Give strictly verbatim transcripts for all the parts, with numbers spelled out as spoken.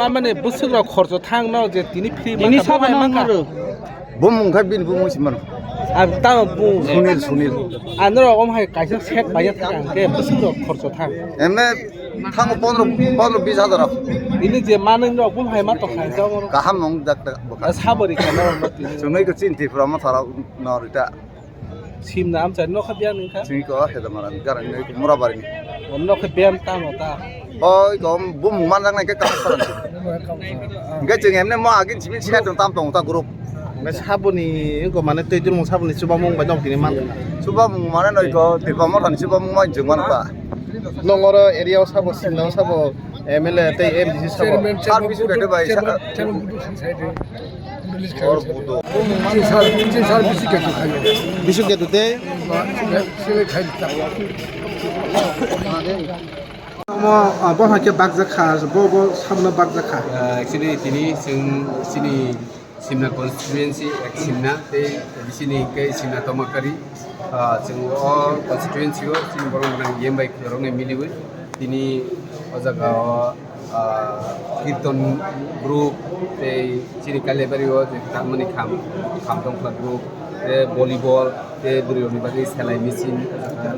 Mamani bwswk rok khorcho thang no je tini free Tini manka sabo bo hai no manka. Wngkha rw. Bumung khai bini bumung si mano. Ang tamo bung. Sunil, Sunil. Ang norok om hai kaisa set bai thang ke bwswk rok khorcho thang. Emne thango pondro, pondro bis hajar rok. Ini je manwi rok bum hai ma tong khai sa mo. Kaham nong jak tak bokha. Sabori kana rok tini. Sunil ko chin Tripura ma thara no rita. Simna amchai nokha biang nungkha. Sini ko heda maran garang nei mura baring. Nokha biang tamo ta. Oi ko bumung manjak nai ke kaham saran. Hingke chwng emne mo agin simi set tam tong ta group. Hingke saboni ko mane tei turmung saboni chubamung bai nok tini man. Chubamung mane noi ko Tripura mothani chubamung mai chwng mano ta. Nongoro area o sabo Simna o sabo M L A tei M D C sabo. Chairman, Sir chairman Bisu Budu, Gede bai, chairman, sa- chairman Budu sing sai de. Or Budu. Tin sal, tin sal bisi ketu khayo. Bisu ketu tei? Ba, sile khai ta. Omo, ah, bo hakhe bakjak kha, bo, bo samno bakjak kha. Ah, actually, tini chwng chini Simna constituency ek Simna tei bisi ni hingke Simna Tomakari. Ah, chwng o constituency o chini borok nang yem bai kwrwng ni miliwi tini o jaga o, ah, kirton group tei chini Kaliabari o je tamani kham, kham tongkha group tei volleyball tei bwrwi rok ni bagwi selai machine, ah,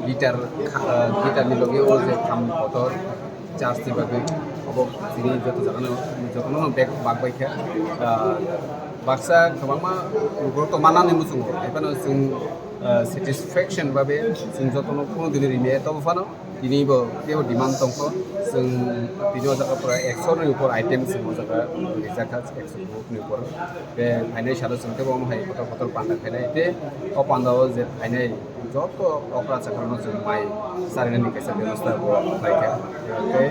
guitar, ah, guitar ni logi o je kham kotor. Church ni bagwi obo tini joto jagano, jotono bag bag bai kha. Ah, baksa kwbangma borok tongma nani muchungo, hai phano chwng, ah, satisfaction babe chwng jotono kuno dini rimaya tobo phano tini bo teibo demand tongkho. Chwng tini o jaga pura ekso ni upor item chwng o jaga rijak kha, ekso ni upor. Be phainai salo chwng teibo omo hai kotor kotor panda khainai tei o panda o je phainai joto okra chakra no chwng mai charinani kaisa bebostha bo khlaikha. Tei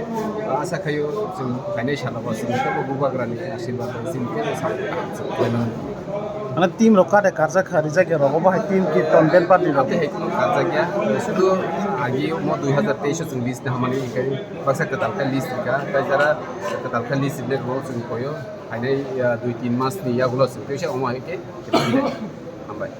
asa khaio chwng phainai salo bo chwng teibo bubagrani asirwad bai chwng teibo samung kaham chwng khlaimani. Mane team rok kade karjak kha, rijak ya rogo bo hai team kirton band party rok. Ate hai kuno karjak ya, sudu agi mo dui hazar teis o chwng list na hamani ikai baksa kwtal khe list rikha, tei jara kwtal khe list rikha bo chwng koyo. Phainai, ah, dui tin mas ni yagulo se kaisa omo hai khe hambai.